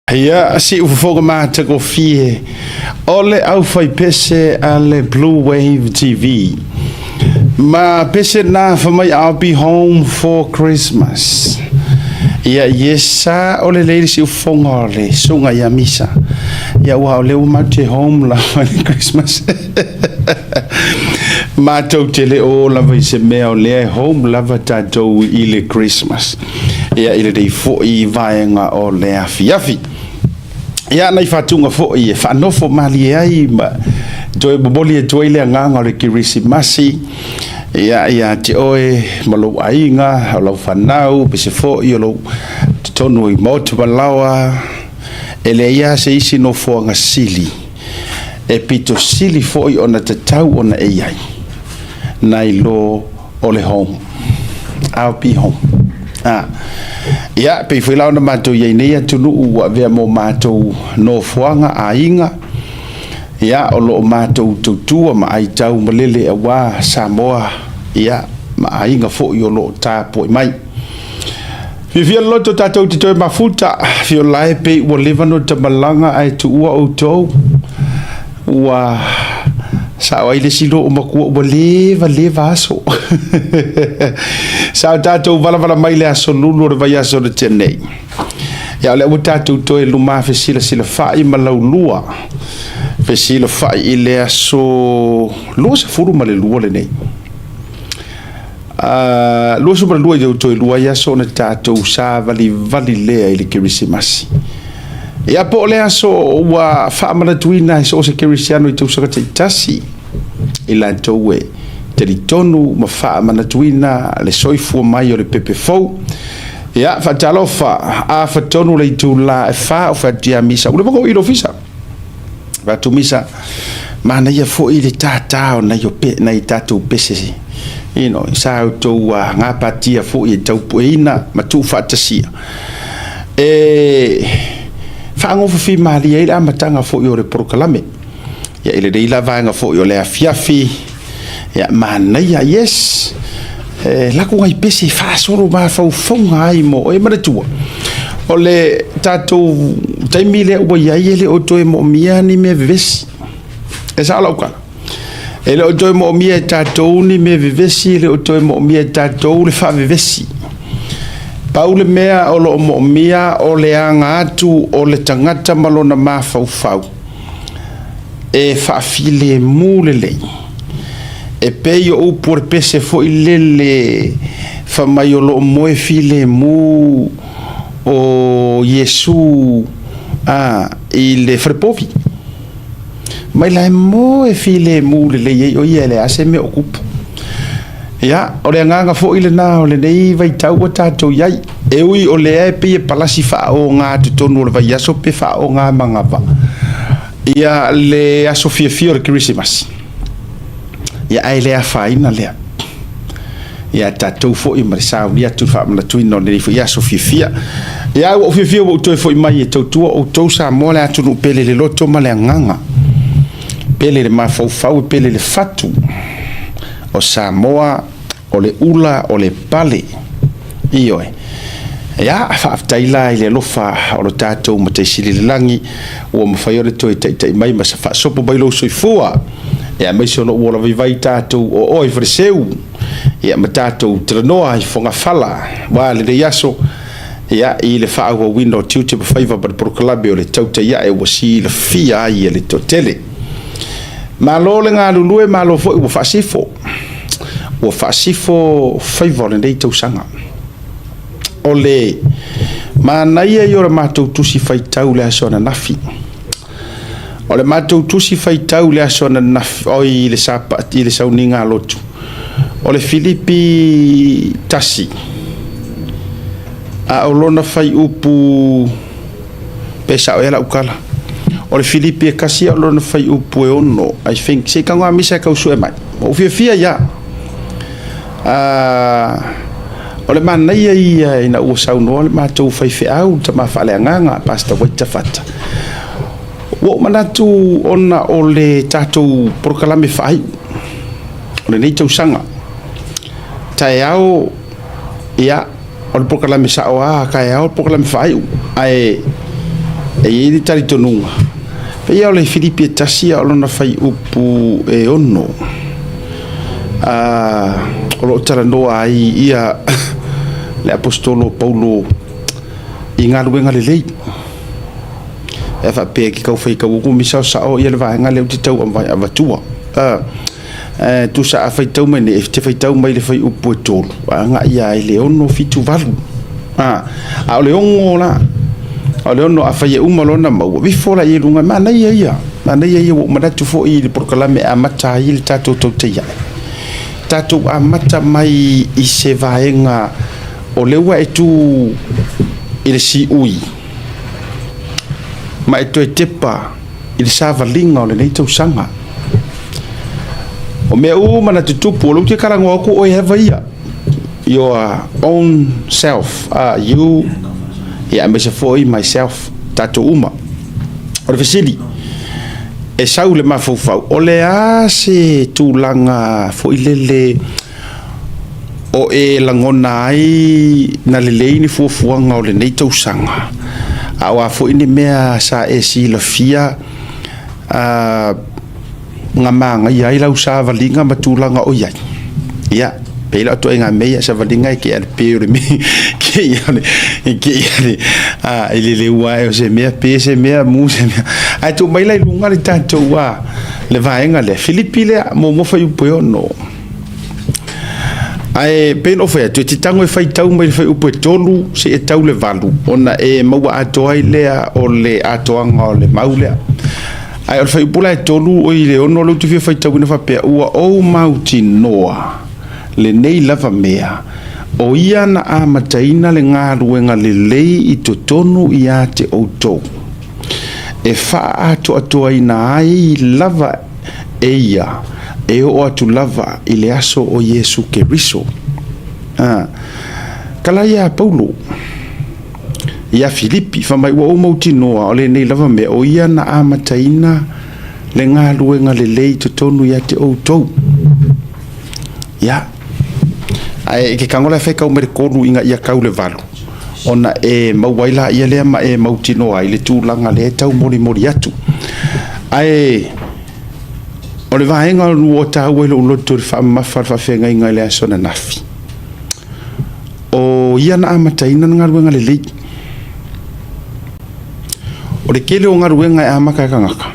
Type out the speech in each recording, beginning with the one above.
Ia, siufofoga matagofie o le aufaipese a le Blue Wave TV. Ma pese na fa mai I'll be home for Christmas. Ia, yes, o le lei siufofoga o le suga ia misa. Ia, ua o le ua matou te home lava i le Christmas. Matou te le o lava i se mea o lea e home lava tatou i le Christmas. Ia, i lenei foi vaega o le afiafi. Ia, nai faatuga foi e faanofo malie ai ma toe momoli atu ai le agaga o le Kerisimasi. Ia, ia te oe ma lou aiga, o lau fanau, pese foi o lou totonu i maota ma laoa, e leai lava se isi nofoaga sili e pito sili foi ona tatau ona e i ai nai lo o le home. I'll be home. Ah. Ia, pei foi la ona matou i ai nei atunuu ua avea mo matou nofoaga aiga. Ia, o lo o matou tautua ma aitau malele aua Samoa, ia, ma aiga foi o lo o tapuai mai. Fiafia le loto tatou te toe mafuta, fiola e pei ua leva no tamalaga ae tuua outou. Ua sao ai le isi loo matua ua leva leva aso. Sa o tatou valavala mai le aso Lulu o le vaiaso na tea nei. Ia o lea ua tatou toe luma fesilasilafai ma laulua fesilafai i le aso 22 lenei. 22 i toe lua ai aso ona tatou savalivali lea i le Kerisimasi. Ia po o le aso ua faamanatuina e so o se kerisiano i tausaga taitasi i latou e talitonu ma faamanatuina le soifua mai o le pepe fou. Ia, faatalofa, afa tonu le itula e 4 o fatia misa. Ua leva ona ou i le ofisa. Fatumisa, manaia foi le tātā o nai, o pe, nai tatou pese sa outou gapatia foi e taupueina ma tuufaatasia e faagofafimalie ai le amataga foi o le polokalame. Ia, i lenei la vaega foi o le afiafi, ia, manaia, yes, e lako nai pese e faasolo mafaufauga ai mo oe. Manatua, o le tatou taimi lea ua i ai e le o toe moomia ni mea vevesi. E sao lau tala? E le o toe moomia e tatou ni mea vevesi, e le o toe moomia e tatou le faavevesi. Pau le mea o lo o moomia o le aga atu o le tagata ma lona mafaufau e faafilemu lelei. E pei o upu o le pese foi lele fa mai o lo o moe filemu o Iesu a i le falepovi. Mai la e moe filemu lelei ai o ia e leai se mea o tupu. Ia, o le agaga foi lena o lenei vaitau ua tatou i ai. E ui o lea e pei e palasi faaoga totonu o le vaiaso pe faaoga manava. Ia le aso fiafia o le Kerisimasi. Ia ae le afaina lea. Ia tatou foi ma le sauni atu le faamanatuina o lenei foi aso fiafia. Ia ua ou fiafia ua ou toe foi mai e tautua outou Samoa le atunuu pele le loto ma le agaga. Pele le mafaufau e pele le fatu. O Samoa o le ula o le pale. Ioe. Ia, faafetai la i le alofa o lo tatou Matai Sili i le lagi ua mafai ona toe taitai mai ma faasopo mai lou soifua. Ia, aemaise o lou ola vaivai tatou o oe Faleseu. Ia, ma tatou talanoa i fogafala aua lenei aso. Ia, i le faaauauina o tiute ma faiva ma le polokalame o le tautai ae ua silafia ai e le toatele. Malo le galulue, malo foi ua faasifo. Ua faasifo faiva o lenei tausaga. O le manaia ia o le matou tusi faitau le aso ananafi. O le matou tusi faitau le aso ananafi, oi le Sapati i le sauniga a lotu, o le Filipi 1, a o lona fuaiupu pe sao ea lau tala. O le Filipi 1 a o lona fuaiupu e 6, I think, se i tago misa e tau sue mai. Ua ou fiafia ia. O le manaia ia ina ua saunoa le matou faifeau, le tama faaleagaga, Pastor Waita Fata. Ua ou manatu ona o le tatou polokalame faaiu o lenei tausaga. Taeao, ia, o le polokalame sao lava, taeao le polokalame faaiu. Ae E i ai le talitonuga, pei o le Filipi e 1 a o lona fuaiupu e 6, o lo o talanoa ai ia le Aposetolo o Paulo i galuega lelei. E faapea e ke tau fai tau uku misa o sao ia le vaega lea ou te tau avatua. Tusa a faitau mai nei, e te faitau mai le fuaiupu e 3, agai ia i le 6, 7, 8. A o le 6 la, o le 6 a fai e uma lona maua, vifo la i luga, manaia ia. Manaia ia ua ou manatu foi i le polokalame e amata ai le tatou tautai ae. Tatou amata mai i se vaega o lea ua e tu i le siui ma e toe tepa i le savaliga o lenei tausaga. O mea uma na tutupu, o lea ou te talanoa atu oe ava ia. Your own self, you, ia aemaise foi myself, tatou uma. O le fesili, e sau le mafaufau, o le a se tulaga foi lele o e lagona ai na lelei ni fuafuaga o lenei tausaga, a o a foi ni mea sa e silafia na manaia ai lau savaliga ma tulaga o i ai. Ia, pei la o ituaiga mea ia, savaliga e ke ale pe o le mea, ke ia le, ke ia le, a, e le leua ai o se mea, pe se mea, mu se mea. Ae tuu mai la i luga le tatou, a, le vaega lea, Filipi lea, muamua fuaiupu e 6. Ae pei ona ou fai atu, e te tago e faitau mai le fuaiupu e 3 seia tau le 8, ona e maua atoa ai lea o le atoaga o le mau lea. Ae o le fuaiupu la e 3 oi le 6 lea ou te fia faitauina faapea, ua ou mautinoa lenei lava mea, o ia na amataina le galuega lelei i totonu ia te outou, e faaatoatoaina ai lava e ia e oo atu lava i le aso o Iesu Keriso. Tala ia Paulo ia Filipi, fai mai ua ou mautinoa o lenei lava mea, o ia na amataina le galuega lelei i totonu ia te outou. Ia, ae ke tago la e faitau mai le 3 ina ia tau le 8, ona e maua ai la ia lea ma e mautinoa ai le tulaga lea e tau molimoli atu. Ae o le vaega ua taua i lou loto i le faamamafa o le faafeagaiga i le aso ananafi, o ia na amataina le galuega lelei. O le tele o galuega e amata e tagata,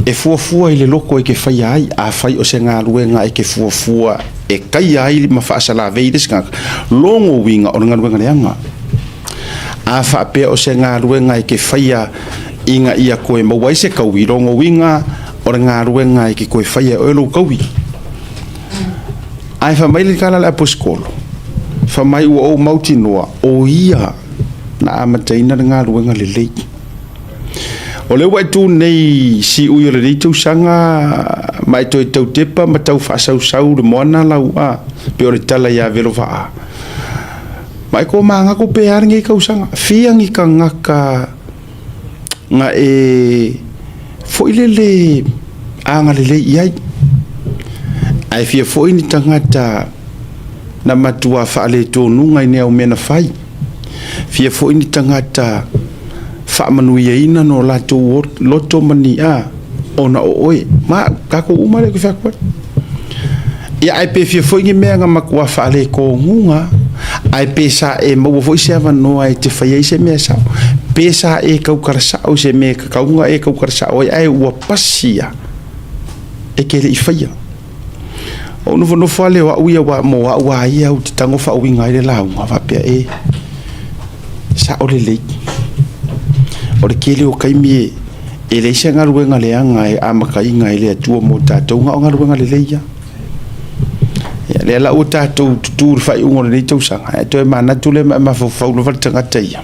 e fuafua i le loto e te faia ai. Afai o se galuega e te fuafua e taia ai ma faasalavei le isi tagata, logo uiga o le galuega leaga. A faapea o se galuega e te faia ina ia toe maua ai se taui, logo uiga o le galuega e te toe faia e oe lou taui. Ae fai mai le tala a le aposetolo, fai mai ua ou mautinoa o ia na amataina le galuega lelei. O lea ua e tu nei siui o lenei tausaga ma e toe tautepa ma tau faasausau le moana lau a, pe o le tala ia Velo Vaa. Ma e tomanatu pe a lenei tausaga, fia ni tagata na e foi lele agalelei i ai, ae fia foi ni tagata na matua faaletonuga i nea o mea na fai, fia foi ni tagata faamanuiaina no latou loto ma ni a, ona o oe, ma tatou uma lea ou te fai atu ai. Ia, ae pe fia foi ni mea na matua faaletonuga, ae pe sa e maua foi se avanoa e te fai ai se mea sao, pe sa e tautala sao i se mea e tatau ona e tautala sao ai, ae ua pasia e te le i faia. Ou nofonofo lava lea o au ia, aua mo au lava ia ou te tago faauiga ai le lauga, faapea e sao lelei. O le tele o taimi e leai se galuega leaga e amataina e le Atua mo tatou, na o galuega lelei lava. Ia, lea la ua tatou tutu i le faaiuga o lenei tausaga, ae toe manatu lea ma e mafaufau lava le tagata ia,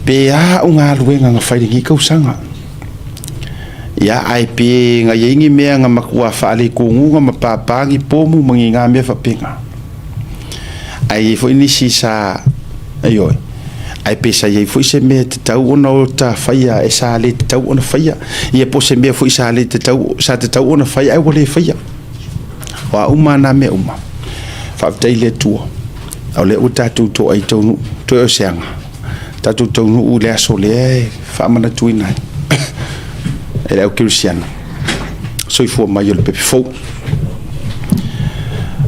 pe a au galuega na fai i lenei tausaga. Ia, ae pe na i ai ni mea na matua faaletonuga ma pāpā ni pomu ma ni na mea faapena. Ae i ai foi nisi sa, ioe, ae pe sa i ai foi se mea e tatau ona o ta faia e sa le tatau ona faia, ia po o se mea foi sa le tatau, sa tatau ona faia ae ua le faia. O a uma na mea uma, faafetai i le Atua, o lea ua tatou toai taunuu, toe o se aga. tatou taunuu i le aso lea e faamanatuina ai e le au kerisiano soifua mai o le pepe fou.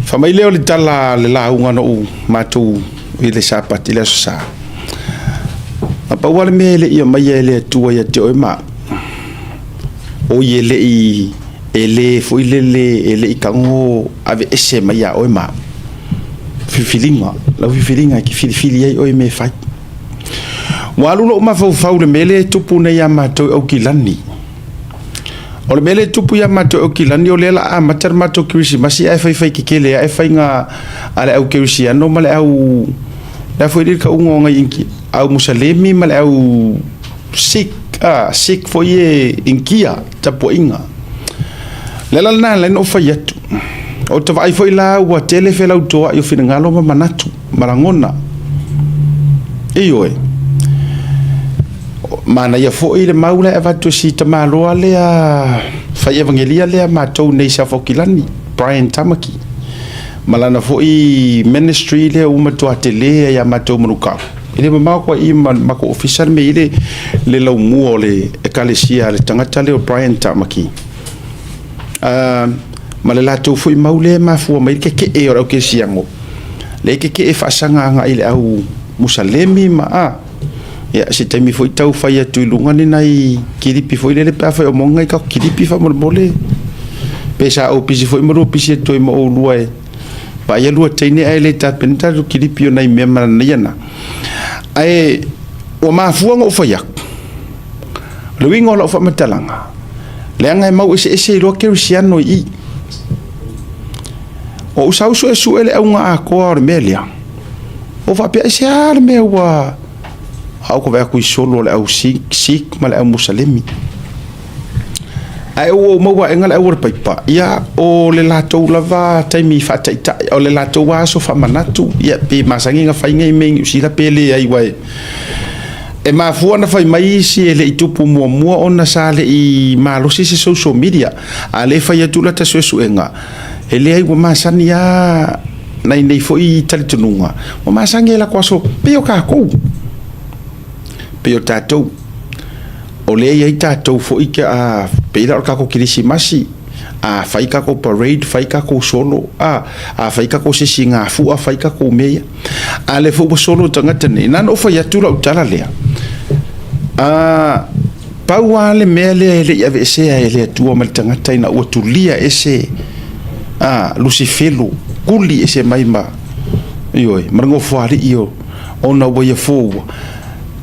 Fai mai lea o le tala a le lauga na ou matou i le Sapati i le Aso Sa, na pau lava le mea e le i aumaia e le Atua ia te oe ma au, oi e le i, e le foi lele, e le i tago aveese mai ia oe ma au, filifiliga, lau filifiliga e te filifili ai oe i mea e fai. Ua alu lou mafaufau i le mea lea e tupu nei ia matou i Aukilani. O le mea lea e tupu ia matou i Aukilani, o lea o le a amata le matou kerisimasi ae faifai tetele ae faiga a le au kerisiano ma le au, le a foi le tauga o nai Initia, au Musalemi ma le au Sikh, Sikh foi e Initia, tapuaiga. O le ala lena na ala ai ona ou fai atu, ou te vaai foi la ua tele felautoai o finagalo ma manatu ma lagona. Ioe, manaia foi le mau la e avatu e si tamaloa lea fai evagelia lea matou nei i South Aukilani, Brian Tamaki, ma lana foi ministry lea ua matua tele ai ia matou Manukau. E le mamao atu ai i ma le matou ofisa le mea e i ai le laumua o le ekalesia a le tagata lea o Brian Tamaki. Ma le latou foi mau lea e mafua mai le tetee o le au kerisiano, lea e tetee faasaga agai i le au Musalemi ma a. Ia, se taimi foi tau fai atu i luga ni nai kilipi foi lele pe afai o maua ni nai tatou kilipi faamolemole. Pe sa ou pisi foi ma lua pisi atu ai ma oulua e vaaia lua teine ae le tapena tatou kilipi o nai mea manaia na. Ae ua mafua ona ou fai atu, o le uiga o lau faamatalaga, leaga e mau eseese ai loa kerisiano i i. Ou sau suesue le auga atoa o le mea lea, ou faapea, aisea le mea ua a ou vaai atu i solo a le au Sikh ma le au Musalemi. Ae ua ou maua aega le au o le paipa, ia o le latou lava taimi faataitai, o le latou aso faamanatu, ia pe masani ona fai nei mea i Niu Sila pe leai, aua e mafua ona fai mai isi e le i tupu muamua ona sa le i malosi se social media, a o lea e fai atu lata suesuega, e leai ua masani lava nai nei foi talitonuga, ua masani i latou aso, pei o tatou, pei o tatou. O lea e i ai tatou foi ke a pei la o le tatou kerisimasi, a fai tatou parade, fai tatou solo, a fai tatou sesiga fua, fai tatou mea ia. A o lea foi ua solo tagata nei, na ona ou fai atu lau tala lea, pau lava le mea lea e le i aveesea e le Atua ma le tagata ina ua tulia ese a Lusifelo, kuli ese mai ma, ioe, ma le nofoalii o ona ua ia foua,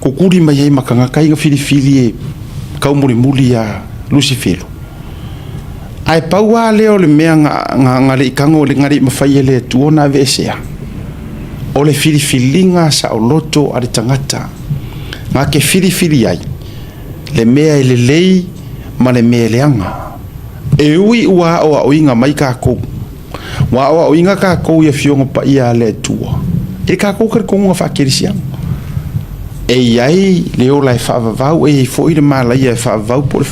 kukuli mai ai ma tagata ia na filifili e taumulimuli ia Lusifelo. Ae pau lava lea o le mea na le i tago, na le i mafai e le Atua ona aveesea, o le filifiliga saoloto a le tagata, na te filifili ai le mea e lelei ma le mea e leaga. E ui ua aoaoina mai tatou, ua aoaoina tatou i Afioga Paia a le Atua, i le tatou talitonuga faakerisiano, e i ai le ola e faavavau, e i ai foi le malaia e faavavau po o le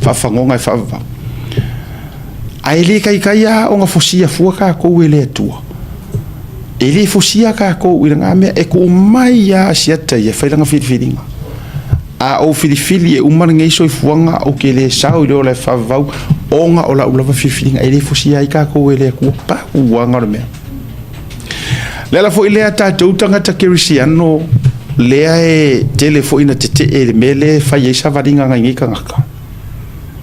faafagoga e faavavau. Ae le taitai lava ona fosia fua tatou e le Atua. E le fosia tatou i lena mea, e tuu mai lava asiata ia e fai lana filifiliga. A ou filifili e uma lenei soifuaga, ou te le sao i le ola e faavavau ona o lau lava filifiliga. E le fosia ai tatou e le Atua, pau lava o le mea. O le ala foi lea tatou tagata kerisiano lea e tele foi ina tetee i le mea lea e fai ai savaliga a nai nei tagata.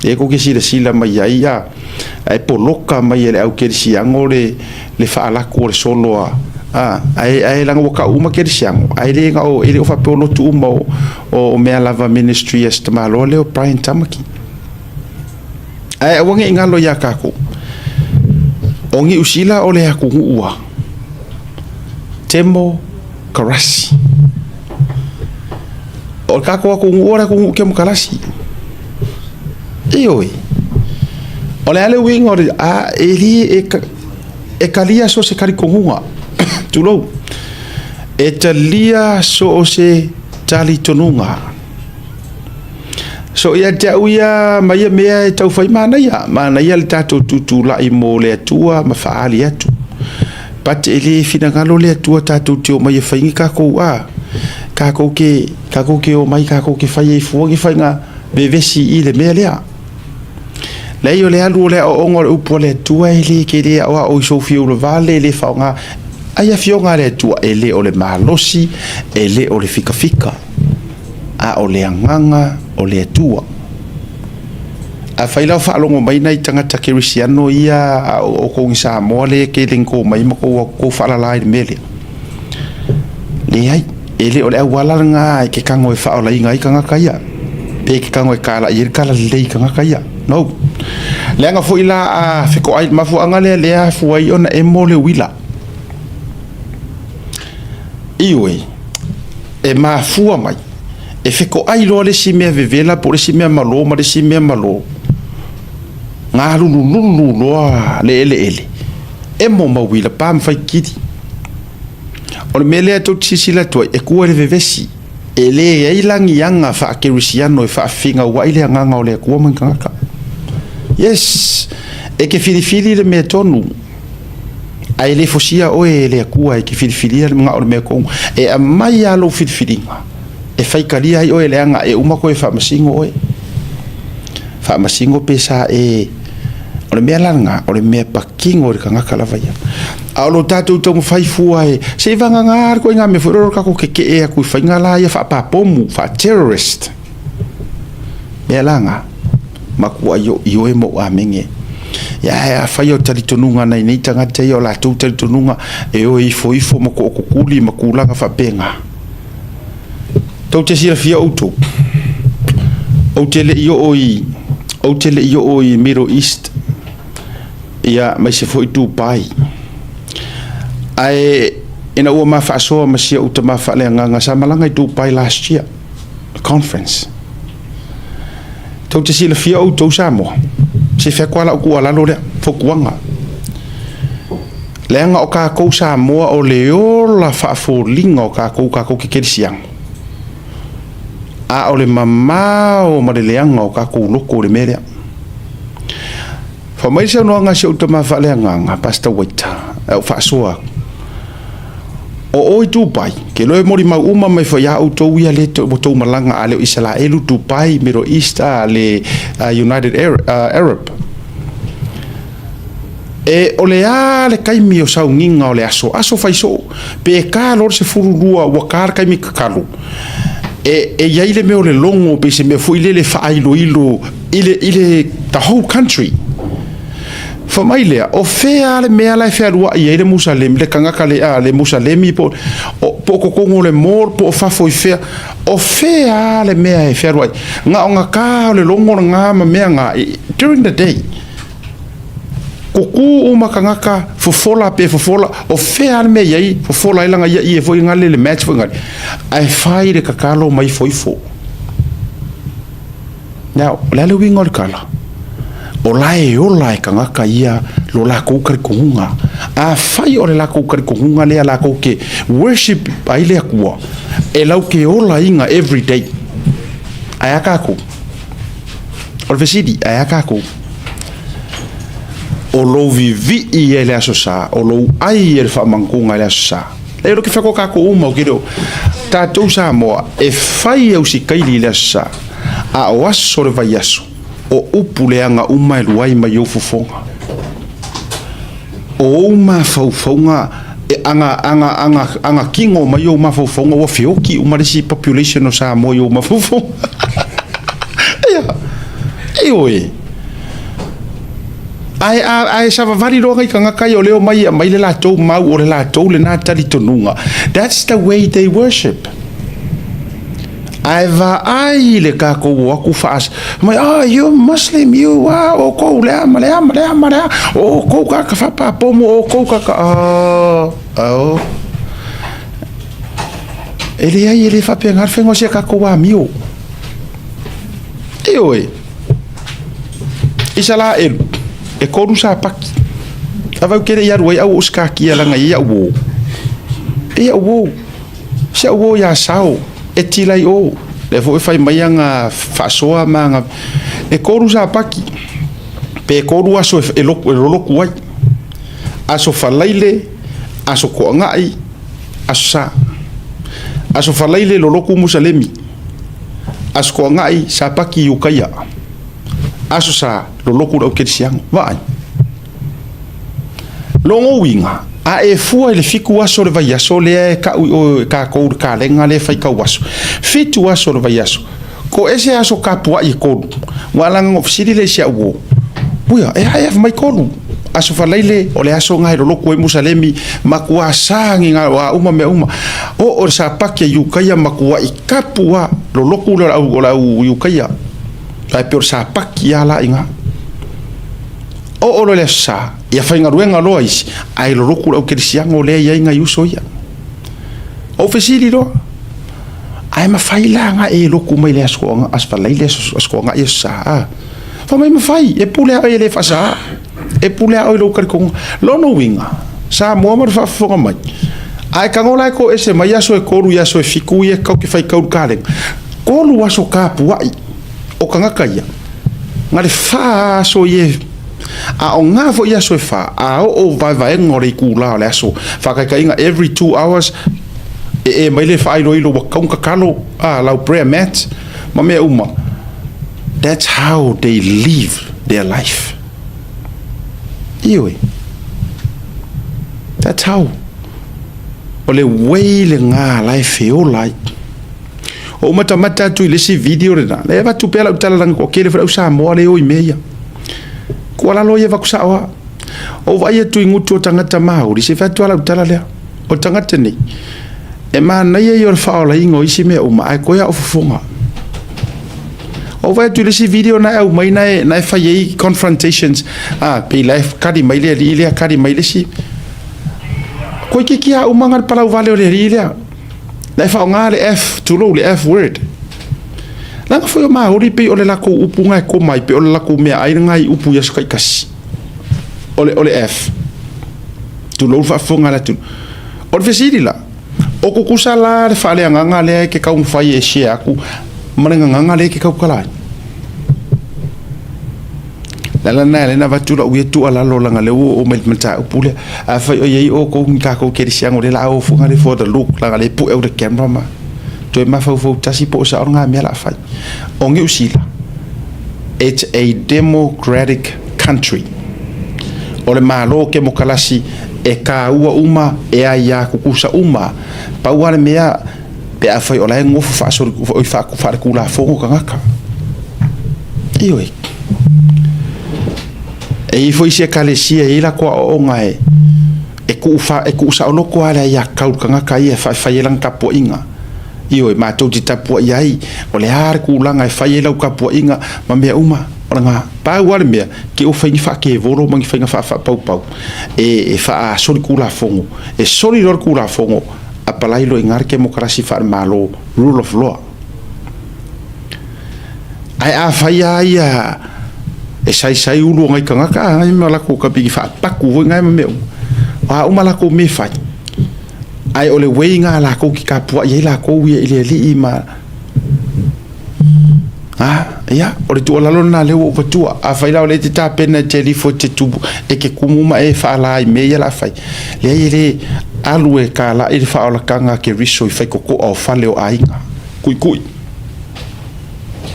Lea tou te silasila mai ai, ae poloka mai e le au kerisiano le faalaku o le solo a, ae leaga ua tau uma kerisiano, ae le na o, e le o faapea o lotu uma o mea lava ministry a si tamaloa lea o Brian Tamaki. Ae aua ne i galo ia tatou, o Niu Sila o le atunuu a temokarasi. O le tatou atunuu o le atunuu temokarasi. Ioe. O le a le uiga o le a e le e talia so o se talitonuga, tulou, e talia so o se talitonuga. So ia te au ia ma ia mea e tau fai manaia, manaia le tatou tutulai mo le Atua ma faaali atu. But e le finagalo le Atua tatou te omai e fai ni tatou a. Kākou ke, kākou ke omai, kākou ke fai ai fua ni faiga vevesi i le mea lea. Leai o le alu o le aoaoga o le upu a le Atua e le ke le aoao i sou fiu vale, e le faaaoga ai afioga a le Atua, e le o le malosi, e le o le fikafika, a o le agaga o le Atua. Afai la o faalogo mai nai tagata kerisiano ia a o outou i Samoa lea e tele ina tou omai ma tou faalala i le mea lea, leai, e le o le auala lena e te tago e faaolaina ai tagata ia, pe te tago e talai ai le talalelei i tagata ia. No. Leaga foi la a fetoai, le mafuaaga lea lea e afua ai ona emo le uila. Ioe, e mafua mai, e fetoai loa le isi mea vevela po o le isi mea malo ma le isi mea malo, galulululu loa le eleele, emo ma uila, pa ma faitili. O le mea lea tou te silasila atu ai, e tua i le vevesi. E leai la ni aga faakerisiano e faafinauai le agaga o le Atua ma ni tagata. Yes, e te filifili le mea tonu, ae le fosia oe e le Atua e te filifilia le manao o le mea tonu. E aumai lava lou filifiliga e faitalia ai oe leaga e uma toe faamasino oe. Faamasino pe sa e... O le mea la lena, o le mea patino i le tagata lava ia. A o lo tatou taumafai fua e, se i vagana le ituaiga mea foi lea o le tatou tetee atu i faiga la ia faapapomu, faa-terrorist. Mea la na, matuai ou ioe ma ou amene. Ia ae afai o talitonuga nai nei tagata ia, o latou talitonuga e o e ifoifo ma tootutuli ma tulaga faapena. Tou te silafia outou, ou te le i oo i, ou te le i oo i Middle East, ia, aemaise foi Dubai. Ae ina ua ma faasoa ma si ou tama faaleagaga, sa malaga i Dubai last year, conference. Tou te silafia outou Samoa, se fai atu lava lau tuualalo lea, fautuaga. Leaga o tatou Samoa o le ola faafoliga o tatou, tatou te kerisiano. A o le mamao ma le leaga o tatou loto i le mea lea. Fai mai le saunoaga a si ou tama faaleagaga, Pastor Waita, a ou faasoa atu, o o i Dubai, ke loe molimau uma mai foi ia outou ia le ua tou malaga a le o Isalaelu, Dubai, Middle East, a le United Arab. E o le a le taimi o sauniga o le aso, aso fai soo, pe ta loa le 12 ua ta le taimi tatalo, e, e i ai le mea o le logo pe se mea foi lele faailoilo i le, i le the whole country. Fai mai lea, o fea le mea la e fealuai ai le Musalemi, le tagata le, a, le Musalemi po o, po o totonu o le mall, po o fafo i fea, o fea le mea e fealuai. Na o gata o le logo lena ma mea na, during the day. Kuku uma tagata, fofola pe fofola, o fea le mea i ai, fofola ai lana ia ie foi ngale le match foi ngale. Ae fai le tatalo ma ifoifo. Now, o le a le uiga o le tala? O la e ola e tagata ia lo lakou talitonuga. Afai o le lakou talitonuga lea lakou ke worship ai le Atua, e lau ke olaina every day. Ae a tatou? O le fesili, ae a tatou? O lou vivii ia i le Aso Sa, o lou ai ia i le faamanatunga i le Aso Sa. E lo ke whako kākou uma o ke reo. Tātou Samoa, e fai au sikaili i le Aso Sa, a o aso le vaiaso, o upu leaga uma e lua ai mai ou fofoga. O ou mafaufauga, e aga, aga, aga, aga kino mai ou mafaufauga, ua feoki uma le isi population o Samoa i ou mafaufauga. Ia, ioe. Ae, ae savavali loa nai tagata ia o lea omai e aumai le latou mau o le latou lena talitonuga. That's the way they worship. Ae vaai i le tatou o atu faas mai, ah, you Muslim, you are, outou le a ma le a ma le a ma le a, outou kaka faapapomo, outou kaka, ah, oh. E leai, e le faapena le faiga o si a tatou amio. Ioe. Isalaelu, e kolu sapaki. Avau ke le i alu ai au o sikakia langa i au o. E au o. Si au o ia sao, e tilai o. Lea foi e fai mai aga faasoa ma aga. E kolu sapaki. Pe kolu aso e loloku ai. Aso falaile, aso toangai, Aso Sa. Aso Faraile loloku Musalemi, Aso Toagai Sapaki i Ukaia, Aso Sa loloku le au Kerisiano. Vaai. Logo uiga, a e fua i le fitu aso o le vaiaso lea e kau i o e kākou le kalenga lea e fai tauaso, fitu aso o le vaiaso, ko ese aso kapuaʻi e kolu. Ua ala na fesili lea i si au uo, Uia, e a e afe mai kolu? Aso Faraile, o le aso na e loloku ai Musalemi, matua sa ni ngā wā uma mea uma. O o le Sapaki a Iukaia matua i kapu a loloku le o le au Iukaia. Ae pei o le Sapaki a la i ngā. Oo loa i le Aso Sa, ia faigaluega loa isi, ae loloku le au kerisiano lea e i ai nai uso ia. Ou fesili loa, ae mafai la ona e loku mai le Aso Aso Faraile, Aso Aso Toagai, Aso Sa, a? Fai mai, mafai, e pule a oe e le faasa, e pule a oe i lou talitonuga. Lona uiga, Samoa ma le faafofoga mai, a e tago la e toese mai aso e tolu i aso e fitu ia e tatou te faitau i le kalena, tolu aso tapuai o tagata ia, na le fa aso ia e, a o ngā foi aso e fa, a oo vaevaega o le itulā o le aso, faataitaiga every 2 hours, e e mai le faailoilo ua tatau ona tatalo, a, lau prayer mat, ma mea uma. That's how they live their life. Ioe. That's how. O le way lena la e feola ai. O ou matamata atu i le isi video lena, lea e avatu pea lau tala leaga toatele foi le au Samoa lea e o i mea ia. Tuualalo ia e avatu sao lava. Ou vaai atu i gutu o tagata Māori, se i fai atu lava lau tala lea. O tagata nei, e manaia ia o le faaolaina o isi mea uma, ae toe lava o fofoga. Ou vaai atu i le isi video na e aumai na e, na e fai ai confrontations, ah, pei la e kali mai le alii lea, kali mai le isi. Koe kiki a uma nga le palau vale o le alii lea. Na e faaaoga le F, tulou le F word. Leaga foi o Māori pei o le latou upu na e koma ai, pei o le latou meaai lena i upu i aso taitasi. O le F. Tulou le faafofoga a le atunuu. O le fesili la, o tutusa la le faaleagaga lea e te taumafai e share atu ma le gagaga lea e te tautala ai? Le ala lena e ala ai ona avatu lau ia tuualalo leaga o lea ua oo mai i le mataupu lea. Afai o i ai outou ni tatou kerisiano o lea o le a o foi le for the look leaga o lea e pue au i le camera ma toe mafaufau tasi po o sao lena mea o le a fai. O Niu Sila, it's a democratic country. O le Malo kemokarasi e kāua uma, e aiā tutusa uma. Pau lava le mea, pe afai o la e nofo faasoli, oi, faaletulafono tagata. Ioe. E i ai foi isi ekalesia e i ai latou aoaoga e e tuu fa, e tuu saoloto lava le aiatatau i le tagata ia e fai ai lana tapuaiga. Ioe, matou te tapuai ai, o le a le tulaga e fai ai lau tapuaiga ma mea uma, o lena. Pau lava le mea, te ua fai ni faakevolo ma ni faiga faapaupau e faasolitulafono. E soli loa le Tulafono, apalai loa i ina le kemokarasi faale-Malo, rule of law. Ae afai lava ia e saisai ulu o nai tagata, a ma latou kapiki faapatu foi na ma mea uma. O a uma latou mea e fai, ae o le way na latou ki tapuai ai latou ia i le alii ma a ia o le tuualalo lena lea ua ou avatua. Afai la o lea e te tapena e te alifo e te tupu e te kumu ma e faala i mea ia o le a fai, leai e le alu e kalai le faaolataga a Keriso i faitotoa o fale o aiga. Kuikui.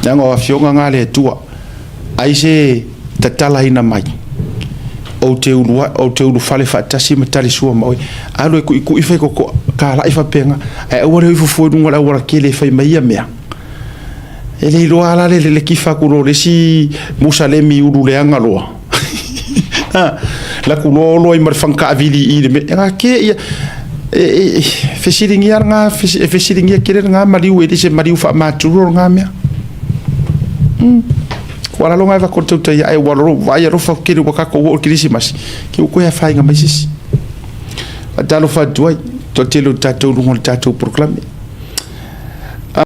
Leaga o afioga na a le Atua. Ai se tatalaina mai, ou te ulu, ou te ulufale faatasi ma talisua ma oe. Alu e kuikui faitotoa, kalai faapena, ae aua le o ifo fua i luga o le aualatele e fai mai ia mea. E le iloa lava la le kifa atu loa o le isi Musalemi ulu leaga loa. Laku loa olo ai ma le faga taavili i le mea. E gake ia, e fesiligia lena, e fesiligia tele lena maliu, e le se maliu faamaturu o lena mea. Ua lalo ngai vako tau tai ai ua lolo vai alofa kele ua kako ua o kerisimasi ke ua koe afainga mai sisi. Faatalofa atu ai, toatele o tatou luga o le tatou polokalame.